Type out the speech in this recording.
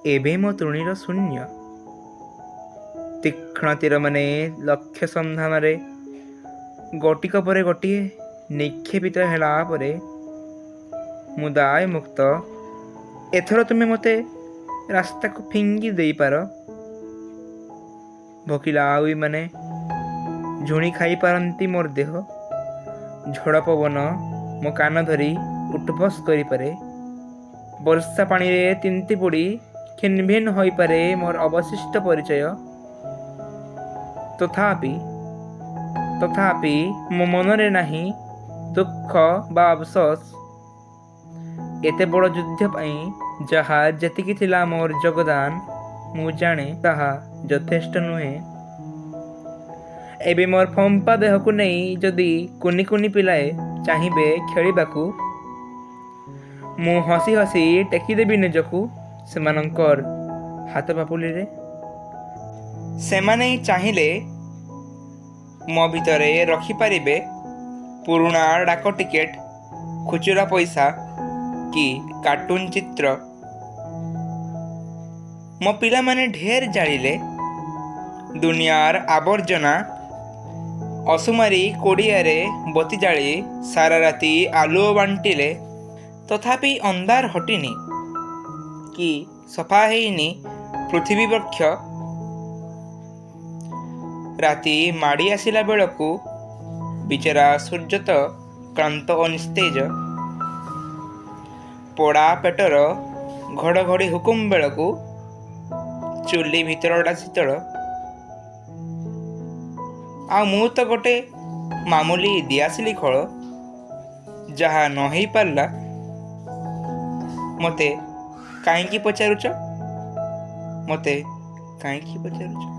ଏବେ ମୋ ତୃଣୀର ଶୂନ୍ୟ। ତୀକ୍ଷ୍ଣ ତୀରମାନେ ଲକ୍ଷ୍ୟ ସନ୍ଧାନରେ ଗୋଟିକ ପରେ ଗୋଟିଏ ନିକ୍ଷେପିତ ହେଲା ପରେ ମୁଁ ଦାୟ ମୁକ୍ତ। ଏଥର ତୁମେ ମୋତେ ରାସ୍ତାକୁ ଫିଙ୍ଗି ଦେଇପାର। ଭୋକିଲା ଉଇମାନେ ଝୁଣି ଖାଇପାରନ୍ତି ମୋର ଦେହ। ଝଡ଼ ପବନ ମୋ କାନ ଧରି ଉଠବସ କରିପାରେ। ବର୍ଷା ପାଣିରେ ତିନ୍ତି ବୁଡ଼ି ଖିନ୍‌ଭିନ୍ ହୋଇପାରେ ମୋର ଅବଶିଷ୍ଟ ପରିଚୟ। ତଥାପି ମୋ ମନରେ ନାହିଁ ଦୁଃଖ ବା ଅଫସୋସ। ଏତେ ବଡ଼ ଯୁଦ୍ଧ ପାଇଁ ଯାହା ଯେତିକି ଥିଲା ମୋର ଯୋଗଦାନ, ମୁଁ ଜାଣେ ତାହା ଯଥେଷ୍ଟ ନୁହେଁ। ଏବେ ମୋର ଫମ୍ପା ଦେହକୁ ନେଇ ଯଦି କୁନି କୁନି ପିଲାଏ ଚାହିଁବେ ଖେଳିବାକୁ, ମୁଁ ହସି ହସି ଟେକିଦେବି ନିଜକୁ ସେମାନଙ୍କର ହାତ ପାପୁଲିରେ। ସେମାନେ ଚାହିଁଲେ ମୋ ଭିତରେ ରଖିପାରିବେ ପୁରୁଣା ଡାକ ଟିକେଟ, ଖୁଚୁରା ପଇସା କି କାର୍ଟୁନ ଚିତ୍ର। ମୋ ପିଲାମାନେ ଢେର ଜାଳିଲେ ଦୁନିଆର ଆବର୍ଜନା। ଅସୁମାରୀ କୋଡ଼ିଆରେ ବତି ଜାଳି ସାରା ରାତି ଆଲୁଅ ବାଣ୍ଟିଲେ। ତଥାପି ଅନ୍ଧାର ହଟିନି କି ସଫା ହେଇନି ପୃଥିବୀ ବକ୍ଷ। ରାତି ମାଡ଼ି ଆସିଲା ବେଳକୁ ବିଚରା ସୂର୍ଯ୍ୟ ତ କ୍ଳାନ୍ତ ଓ ନିସ୍ତେଜ। ପୋଡ଼ା ପେଟର ଘଡ଼ଘଡ଼ି ହୁକୁମ ବେଳକୁ ଚୁଲି ଭିତରଟା ଶୀତଳ। ଆଉ ମୁଁ ତ ଗୋଟେ ମାମୁଲି ଦିଆସିଲି ଖୋଳ। ଯାହା ନ ହେଇପାରିଲା, ମୋତେ କାହିଁକି ପଚାରୁଛ? ମୋତେ କାହିଁକି ପଚାରୁଛ?